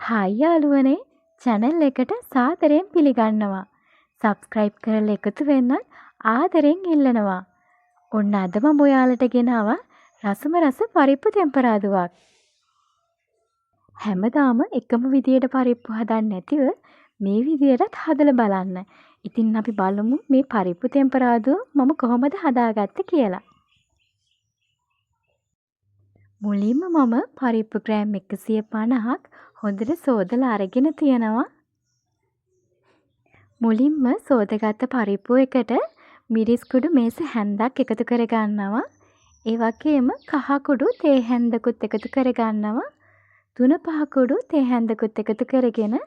Hi යාළුවනේ, channel එකට සාදරයෙන් පිළිගන්නවා. සබ්ස්ක්‍රයිබ් කරලා එකතු වෙන්නත් ආදරෙන් ඉල්ලනවා. ඔන්න අද මම ඔයාලට ගෙනාවා රසම රස පරිප්පු තෙම්පරාදුවක්. හැමදාම එකම විදියට පරිප්පු හදන්නේ නැතිව මේ විදියටත් හදලා බලන්න. ඉතින් අපි බලමු මේ පරිප්පු තෙම්පරාදුව මම කොහොමද හදාගත්තේ කියලා. මුලින්ම මම පරිප්පු ග්‍රෑම් 150ක් හොඳට සෝදලා අරගෙන තියෙනවා. මුලින්ම සෝදගත්ත පරිප්පු එකට මිරිස් කුඩු මේස හැන්දක් එකතු කරගන්නවා. ඒ වගේම කහ කුඩු තේ හැන්දකුත් එකතු කරගන්නවා. තුන පහ කුඩු තේ හැන්දකුත් එකතු කරගෙන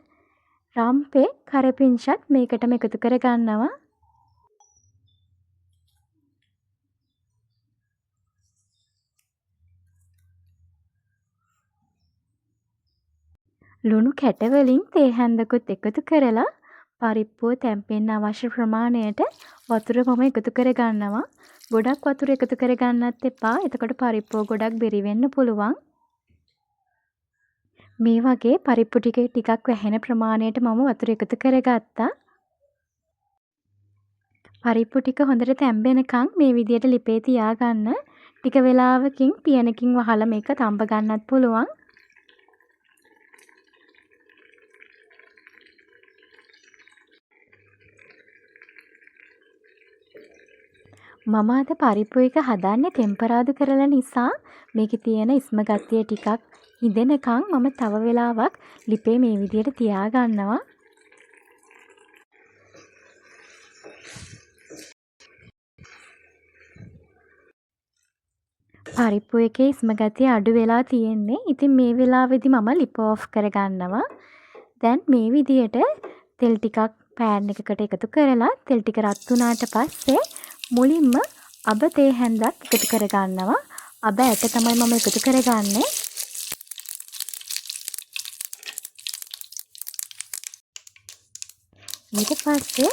රම්පෙ කරපිංචත් මේකටම එකතු කරගන්නවා. ලුණු කැට වලින් තේ හැන්දකුත් එකතු කරලා පරිප්පුව තැම්පෙන්න අවශ්‍ය ප්‍රමාණයට වතුර මම එකතු කරගන්නවා. ගොඩක් වතුර එකතු කරගන්නත් එපා. එතකොට පරිප්පුව ගොඩක් බෙරි වෙන්න පුළුවන්. මේ වගේ පරිප්පු ටික ටිකක් වැහෙන ප්‍රමාණයට මම වතුර එකතු කරගත්තා. පරිප්පු ටික හොඳට තැම්බෙනකන් මේ විදියට ලිපේ තියාගන්න. ටික වෙලාවකින් පියනකින් වහලා මේක තම්බ ගන්නත් පුළුවන්. මම අද පරිප්පු එක හදන්නේ තෙම්පරාදු කරලා නිසා මේකේ තියෙන ඉස්ම ගතිය ටිකක් හිඳෙනකන් මම තව වෙලාවක් ලිපේ මේ විදියට තියාගන්නවා. පරිප්පු එකේ ඉස්ම ගතිය අඩු වෙලා තියෙන්නේ. ඉතින් මේ වෙලාවේදී මම ලිප ඔෆ් කරගන්නවා. දැන් මේ විදියට තෙල් ටිකක් පෑන් එකකට එකතු කරලා තෙල් ටික රත් වුණාට පස්සේ මුලින්ම අබ තේ හැන්දක් එකතු කරගන්නවා. අබ ඇට තමයි මම එකතු කරගන්නේ. ඊට පස්සේ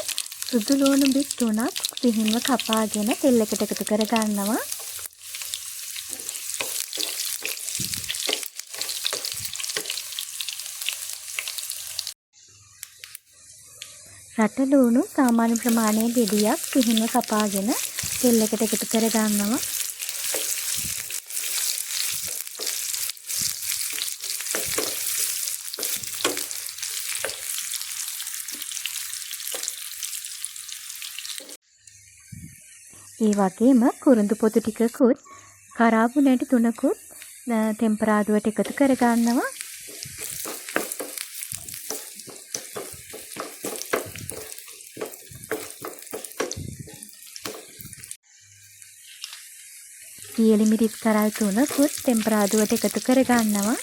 සුදු ලුණු බිත් 3ක් සිහින්ව කපාගෙන තෙල් එකට එකතු කරගන්නවා. රට ලුණු සාමාන්‍ය ප්‍රමාණයේ ගෙඩියක් සිහින්ව කපාගෙන තෙල් එකට එකතු කරගන්නවා. ඒ වගේම කුරුඳු පොතු ටිකකුත් කරාබු නැටි 3කුත් තෙම්පරාදුවට එකතු කරගන්නවා. සියලි මිරිස් කරල් 3කුත් තෙම්පරාදුවට එකතු කරගන්නවා.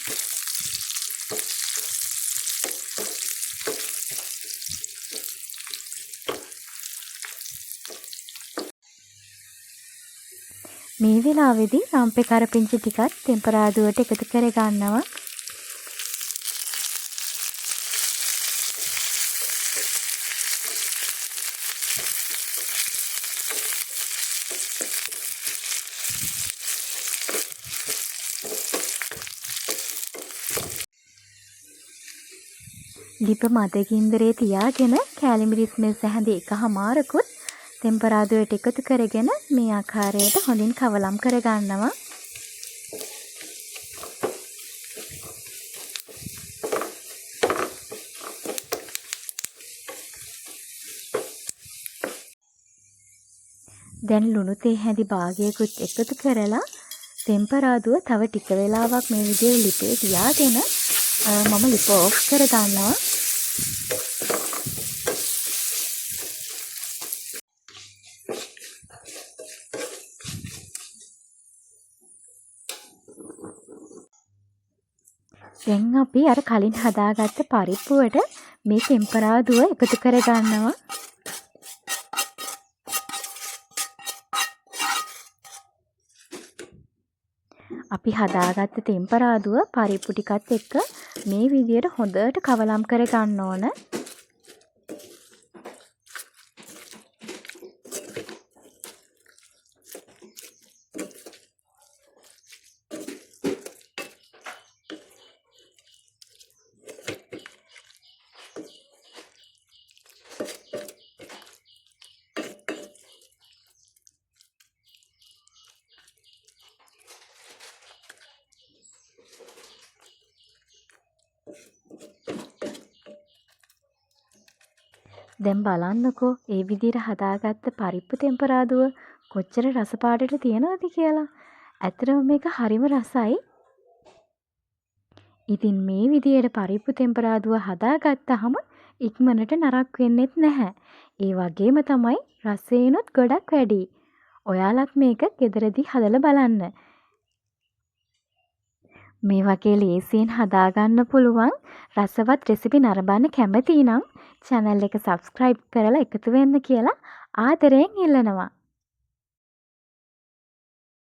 මේ වෙලාවේදී රම්පෙ කරපිංච ටිකත් තෙම්පරාදුවට එකතු කරගන්නවා. ලිප මද ගින්දරේ තියාගෙන කෑලි මිරිස් මෙස් හැඳි එකහමාරකුත් තෙම්පරාදුවට එකතු කරගෙන මේ ආකාරයට හොඳින් කවලම් කරගන්නවා. දැන් ලුණු තේ හැඳි භාගයකුත් එකතු කරලා තෙම්පරාදුව තව ටික වෙලාවක් මේ විදියට ලිපේ තියාගෙන මම ලිප ඔෆ් කරගන්නවා. දැන් අපි අර කලින් හදාගත්ත පරිප්පුවට මේ තෙම්පරාදුව එකතු කරගන්නවා. අපි හදාගත්ත තෙම්පරාදුව පරිප්පු ටිකත් එක්ක මේ විදියට හොඳට කවලම් කරගන්න ඕන. දැන් බලන්නකෝ ඒ විදියට හදාගත්ත පරිප්පු තෙම්පරාදුව කොච්චර රස පාටට තියෙනවද කියලා. ඇත්තටම මේක හරිම රසයි. ඉතින් මේ විදියට පරිප්පු තෙම්පරාදුව හදාගත්තහම ඉක්මනට නරක් වෙන්නෙත් නැහැ. ඒ වගේම තමයි රසයෙනුත් ගොඩක් වැඩියි. ඔයාලත් මේක ගෙදරදී හදලා බලන්න. මේ වගේ ලේසියෙන් හදාගන්න පුළුවන් රසවත් රෙසිපි නරඹන්න කැමති නම් චැනල් එක සබ්ස්ක්‍රයිබ් කරලා එකතු වෙන්න කියලා ආදරයෙන් ඉල්ලනවා.